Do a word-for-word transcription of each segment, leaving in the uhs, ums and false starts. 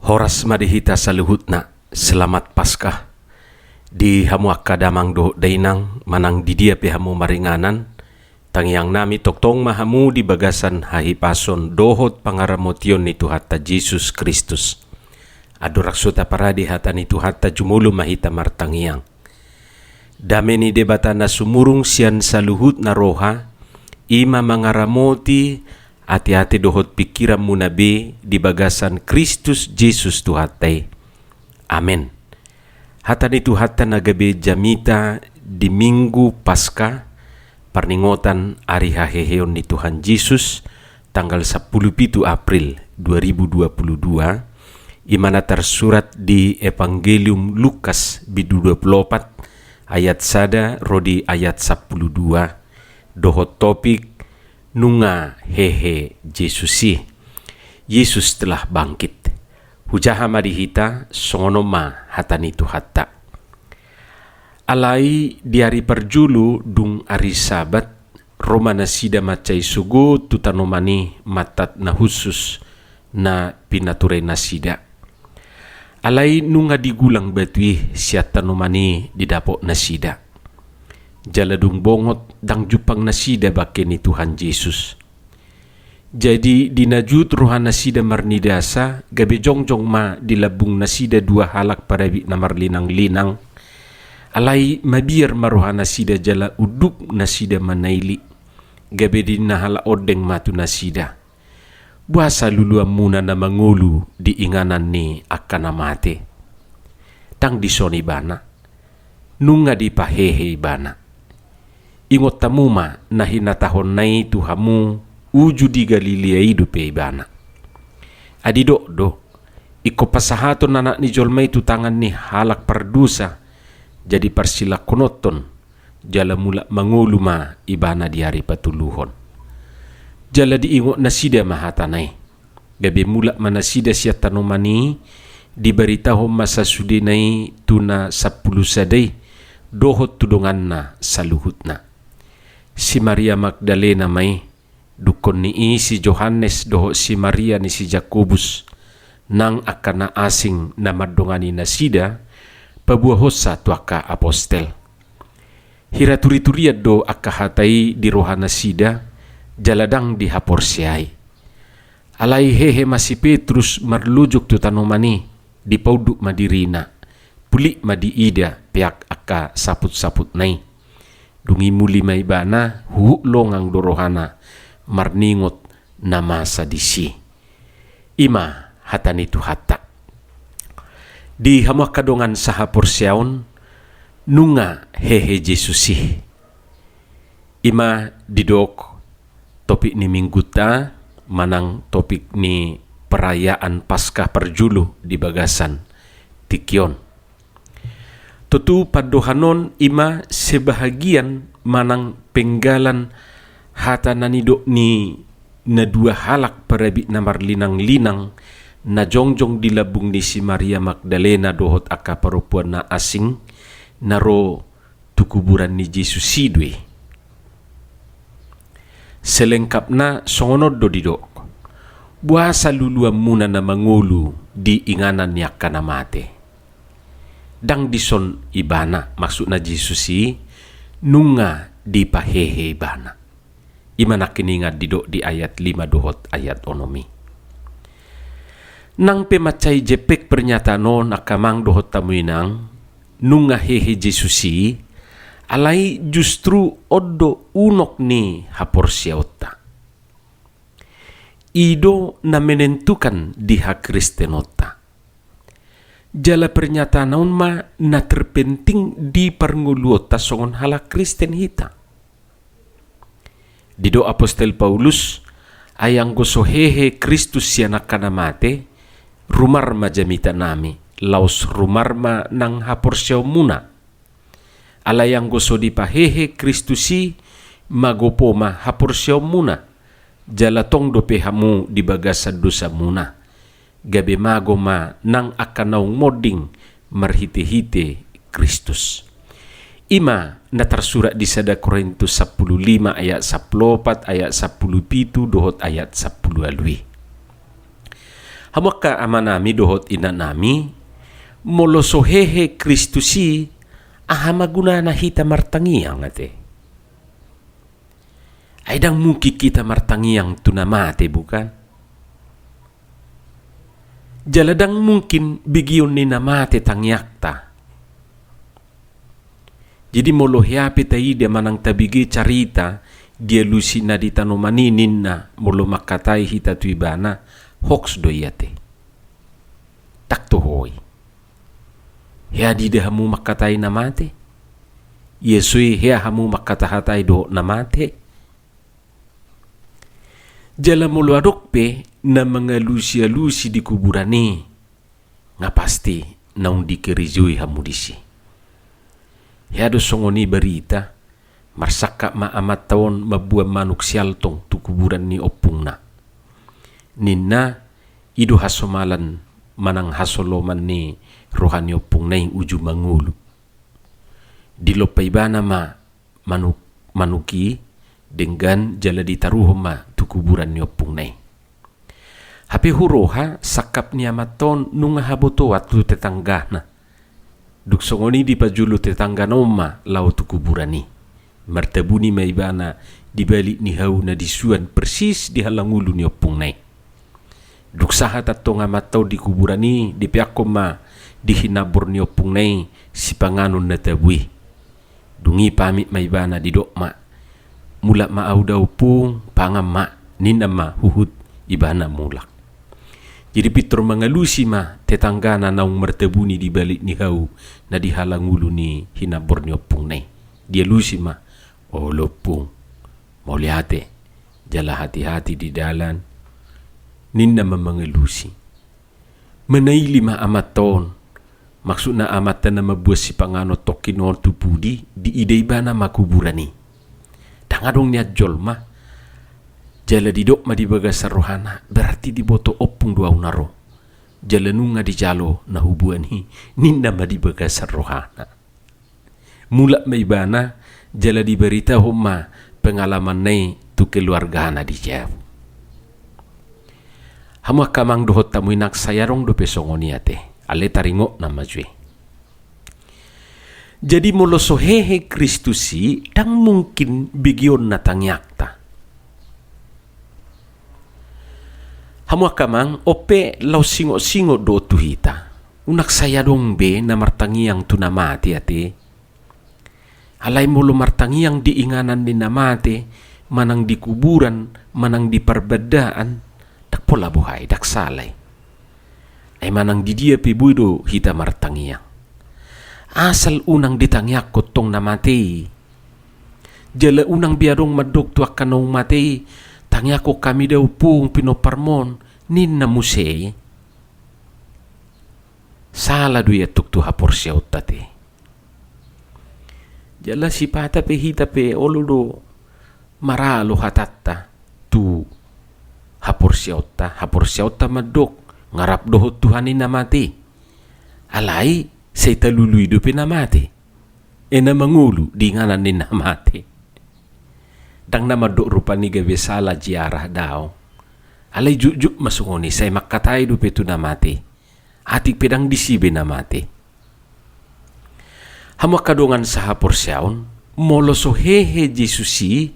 Horas ma di hita saluhutna, selamat Paskah. Di hamu angka damang dohot dainang, manang di dia pe hamu maringanan, tangiang nami tongtong ma hamu di bagasan hahipason dohot pangaramotion ni Tuhanta Jesus Kristus. Andorang so taparade hata ni Tuhanta, jumolo ma hita martangiang. Dame ni Debata na sumurung sian saluhutna roha, i ma mangaramoti ateate dohot pingkiranmuna be di bagasan Kristus Jesus Tuhanta i. Amen. Hata ni Tuhanta na gabe jamita di Minggu Paskah, parningotan ari haheheon ni Tuhan Jesus, tanggal sampulu pitu April dua ribu dua puluh dua, i ma na tarsurat di Evangelium Lukas bindu dua puluh opat ayat sada ro di ayat sampulu dua, dohot topik nunga hehe Jesus i. Yesus telah bangkit. Hujaha ma di hita, songon on ma hata ni Tuhanta. Alai di ari parjolo dung ari Sabat, ro ma nasida mansai sogot tu tanoman i mantat na hushus na pinature nasida. Alai nunga digulang batu i sian tanoman i didapot nasida. Jala dung bongot, ndang jumpang nasida bangke ni Tuhan Jesus. Jadi di na jut roha nasida marnidasa, gabe jongjong ma di lambung nasida dua halak parabit na marlinanglinang. Alai mabiar ma roha nasida jala unduk nasida manaili. Gabe di na halak ondeng ma tu nasida: Boasa luluanmuna na mangolu di inganan ni angka na mate? Ndang dison ibana. Nunga dipahehe ibana. Ingot hamu ma na hinatahonna i tu hamu uju di Galilea i dope ibana. Ai didok do: Ingkon pasahaton Anak ni jolma i tu tangan ni halak pardosa, jadi parsilangkononhon, jala mulak mangolu ma ibana di ari patoluhon. Jala diingot nasida ma hatana i. Gabe mulak ma nasida sian tanoman i, dibaritahon ma sasudena i tu na sampulu sada i, dohot tu donganna saluhutna. Si Maria Magdalena ma i, dungkon ni i si Johannes dohot si Maria ni si Jakobus, nang angka na asing na mandongani nasida, paboahonsa tu angka apostel. Hira turiturian do angka hata i di roha nasida, jala ndang dihaporseai. Alai hehe ma si Petrus marlojong tu tanoman i, dipaunduk ma dirina, pulik ma diida peak angka saputsaputna i. Dung i muli ma ibana, huhut longang do rohana marningot na masa disi. I ma hata ni Tuhanta. Di hamu angka dongan sahaporseaon, nunga hehe Jesus i. I ma didok topik ni Minggunta, manang topik ni perayaan Paskah parjolo di bagasan tingki on. Tontu pandohan on i ma sebahagian manang penggalan hata na nidok ni na dua halak parabit na marlinanglinang na jongjong di lambung ni si Maria Magdalena dohot angka parompuan na asing na ro tu kuburan ni Jesus i do i. Selengkapna songon on do didok: Boasa luluanmuna na mangolu di inganan ni angka na mate? Ndang dison ibana, maksudna Jesus i, nunga dipahehe ibana. I ma nangkiningan didok di ayat lima dohot ayat onom i. Nang pe mansai jempek pernyataan on angka amang dohot hamu inang, nunga hehe Jesus i, alai justru on do unok ni haporseaonta. I do na menentukan di hakristenonta. Jala pernyataan on ma na terpenting di parngoluonta songon halak Kristen hita. Didok apostel Paulus: Ai anggo so hehe Kristus sian angka na mate, rumar ma jamitanami, laos rumar ma nang haporseaonmuna. Alai anggo so dipahehe Kristus i, magopo ma haporseaonmuna, jala tong dope hamu di bagasan dosamuna. Gabe mago ma nang angka naung monding marhitehite Kristus. I ma na tarsurat di sada Korintus sampulu lima ayat sampulu opat, ayat sampulu pitu dohot ayat sampulu ualu i. Hamu angka amanami dohot inanami, molo so hehe Kristus i, aha ma gunana hita martangiang ate? Ai ndang mungkin hita martangiang tu na mate, bukan? Jala ndang mungkin begeon ni na mate tangiangta. Jadi molo hea pe taida manang tabege carita dialusi na di tanoman i ninna molo mangkatai hita tu ibana, hoax do i ate. Ndang toho i. Hea diida hamu mangkatai na mate? Ia so i hea hamu mangkatahatai dohot na mate? Jala molo adong pe na mangalusi-alusi di kuburan i, nga pasti naung dikerejoi hamu disi. Hea do songon i barita, marsangkap ma amanta on mamboan manuk sialtong tu kuburan ni ompungna. Ninna, i do hasomalan manang hasoloman ni roha ni ompungna i uju mangolu. Dilompa ibana ma manuk, manuk i denggan jala ditaruhon ma tu kuburan ni ompungna i. Hape huroha sangkap ni amanta on nunga habotoan tu tetanggana. Dung songon i dipajolo tetanggana on ma laho tu kuburan i. Martabuni ma ibana di balik ni hau na disuan persis di halangulu ni ompungna i. Dung sahat antong amanta on di kuburan i, dipeakkon ma di hinambor ni ompungna i sipanganon na tabo i. Dung i pamit ma ibana, didok ma, "Mulak ma au da ompung, pangan ma," ninna ma huhut ibana mulak. Jadi pintor mangalusi ma tetanggana naung martabuni di balik ni hau na di halangulu ni hinambor ni ompungna i. Dialusi ma, "Olo ompung, mauliate, jala hati-hati di dalan," ninna ma mangalusi. Manaili ma amanta on, maksudna amanta na mamboan sipanganon tongkin on tu pudi, diida ibana ma kuburan i. Ndang adong nian jolma. Jala didok ma di bagasan rohana, "Berarti diboto ompung do au na ro. Jala nunga dijalo na huboan i," ninna ma di bagasan rohana. Mulak ma ibana, jala dibaritahon ma pengalamanna i tu keluargana di jabu. Hamu angka amang dohot hamu inang, sai adong dope songon i ate, alai taringot nama jo i. Jadi molo so hehe Kristus i, ndang mungkin begeonna tangiangta. Hamu angka amang, on pe laos singot-singot do tu hita. Unang sai adong be na martangiang tu na mate ate. Alai molo martangiang di inganan ni na mate, manang di kuburan, manang di parbandaan, ndang pola boha i, ndang sala i. Ai manang di dia pe boi do hita martangiang. Asal unang ditangiangkon tong na mate i. Jala unang be adong mandok tu angka naung mate i, "Tangiangkon hami da ompung pinomparmon," ninna muse i. Sala do i antong tu haporseaonta ate. Jala sipata pe hita pe olo do maralo hatanta tu haporseaonta, haporseaonta mandok, nga rap dohot Tuhan i na mate. Alai sai talului dope na mate. E, na mangolu di inganan ni na mate. Ndang na mandok rupani gabe sala ziarah, daong. Alai jujut ma songon i, sai mangkatai dope tu na mate. Atik pe ndang disi be na mate. Hamu angka dongan sahaporseaon, molo so hehe Jesus i,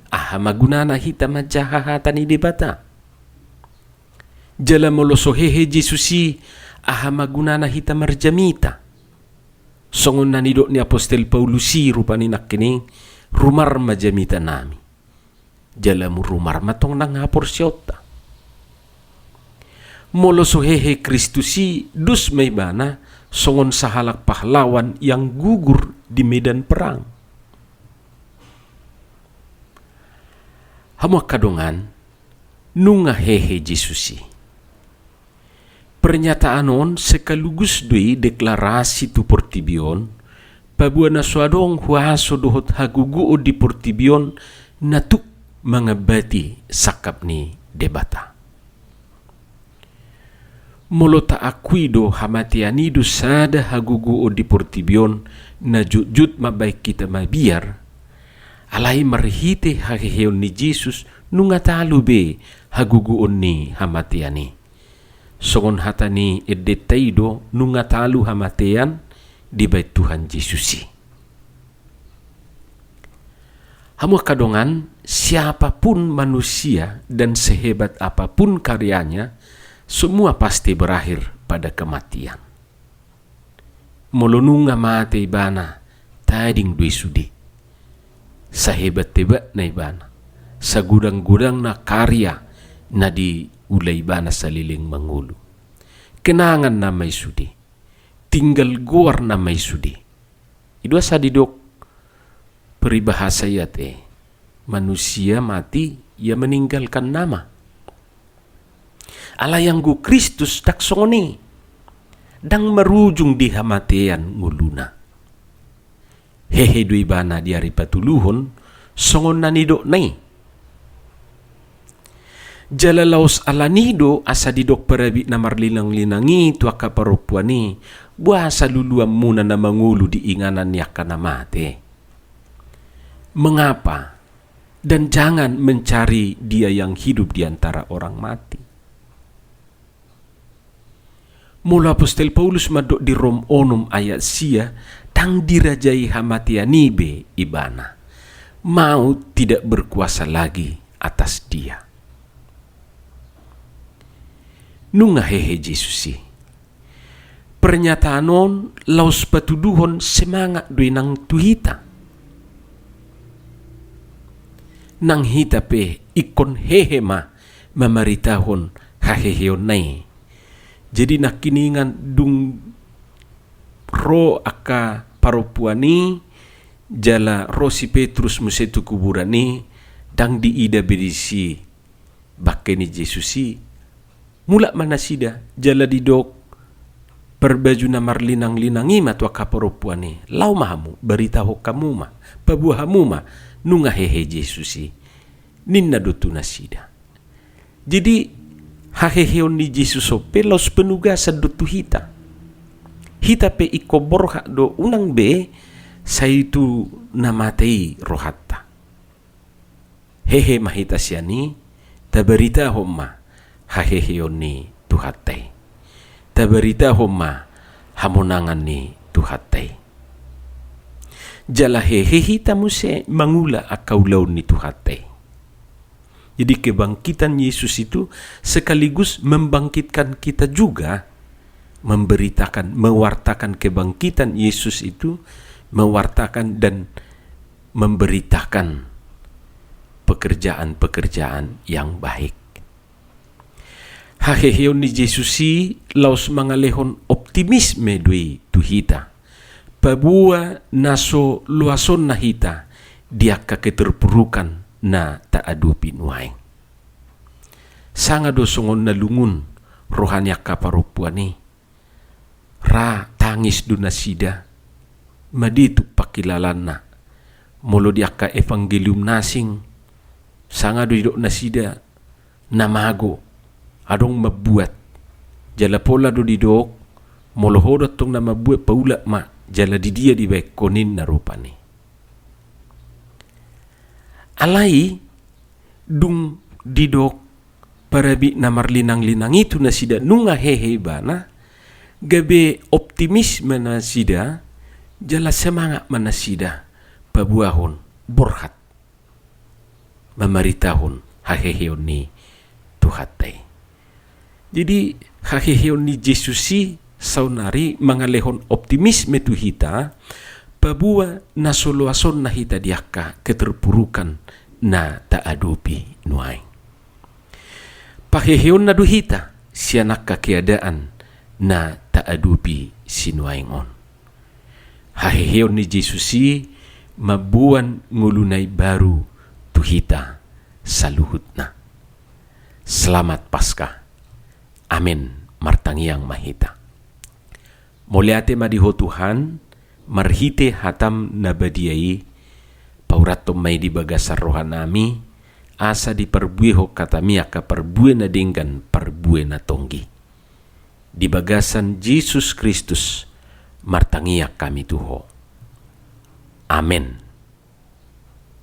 aha ma gunana hita manjaha hata ni Debata? Jala molo so hehe Jesus i, aha ma gunana hita marjamita? Songon na nidok ni apostel Paulus i rupani nangkining, rumar ma jamitanami. Jala murumar ma tong nang haporseaonta. Molo so hehe Kristus i, dos ma ibana songon sahalak pahlawan yang gugur di medan perang. Hamu angka dongan, nunga hehe Jesus i. Pernyataan on sekaligus do i deklarasi tu portibi on, paboa na so adong huaso dohot hagogoon di portibi on na tuk mangambati sangkap ni Debata. Molo taakui do hamatean i do sada hagogoon di portibi on na jotjot mambahen hita mabiar, alai marhite haheheon ni Jesus nunga talu be hagogoon ni hamatean i. Songon hata ni endenta i do, nunga talu hamatean dibahen Tuhan Jesus i. Hamu angka dongan, siapapun manusia dan sehebat apapun karyanya, semua pasti berakhir pada kematian. Molo nunga mate ibana, tading do i sude. Sahebat-hebatna ibana, sagudang-gudangna karya na diula ibana saleleng mangolu, kenanganna ma i sude, tinggal goarna ma i sude. I do asa didok peribahasa i ate, manusia mati, ia meninggalkan nama. Alai anggo Kristus ndang songon i, ndang marujung di hamatean ngoluna. Hehe do ibana di ari patoluhon, songon na nidokna i. Jala laos alani i do asa didok parabit na marlinang-linang i tu angka parompuan i, boasa luluanmuna na mangolu di inganan ni angka na mate? Mengapa? Dan jangan mencari Dia yang hidup di antara orang mati. Molo Apostel Paulus mandok di Rom onom ayat sia, ndang dirajai hamatean i be ibana. Maut tidak berkuasa lagi atas dia. Nunga hehe Jesus i. Pernyataan on laos patuduhon semangat do i nang tu hita. Nang hita pe ingkon hehe ma mamaritahon haheheonna i. Jadi nangkiningan dung ro angka parompuan i, jala ro si Petrus muse tu kuburan i, ndang diida be disi bangke ni Jesus i. Mulak ma nasida, jala didok parbaju na marlinang-linang i ma tu angka parompuan i, laho ma hamu, baritahon hamu ma, paboa hamu ma, nunga hehe Jesus i, ninna do tu nasida. Jadi, haheheon ni Jesus on pe laos penugasan do tu hita. Hita pe ingkon borhat do, unang be sai tu na mate i rohanta. Hehe ma hita sian i, tabaritahon ma haheheon ni Tuhanta i. Tabaritahon ma hamonangan ni Tuhanta i. Jala hehe hita muse mangula angka ulaon ni Tuhanta i. Jadi kebangkitan Yesus itu sekaligus membangkitkan kita juga, memberitakan, mewartakan kebangkitan Yesus itu, mewartakan dan memberitakan pekerjaan-pekerjaan yang baik. Haheheon ni Jesus i laos mangalehon optimisme do i tu hita. Paboa na so loasonna hita di angka keterpurukan na taadopi nuaeng. Sanga do songon na lungun roha ni angka parompuan i. Ra tangis do nasida, madituk pangkilalaanna. Molo di angka evangelium na asing, sanga do didok nasida na mago, adong mambuat. Jala pola do didok, molo ho do antong na mambuat, paulak ma, jala di dia dibaen ho, ninna rupani. Alai dung didok parabit na marlinang-linang i tu nasida nunga hehe ibana, gabe optimis ma nasida, jala semangat ma nasida paboahon borhat mamaritahon haheheon ni Tuhanta i. Jadi, haheheon ni Jesus i saonari mangalehon optimisme tu hita, paboa na so loasonna hita di angka keterpurukan na taadopi nuaeng. Paheheonna do hita sian angka keadaan na taadopi sinuaeng on. Haheheon ni Jesus i mamboan ngolu na imbaru tu hita saluhutna. Selamat Paskah. Amen. Martangiang ma hita. Mauliate ma di Ho Tuhan, marhite hataM na badia i, paurathon ma i di bagasan rohanami, asa diparbuehon hataMi angka parbue na denggan, parbue na tonggi. Di bagasan Jesus Kristus martangiang hami tu Ho. Amen.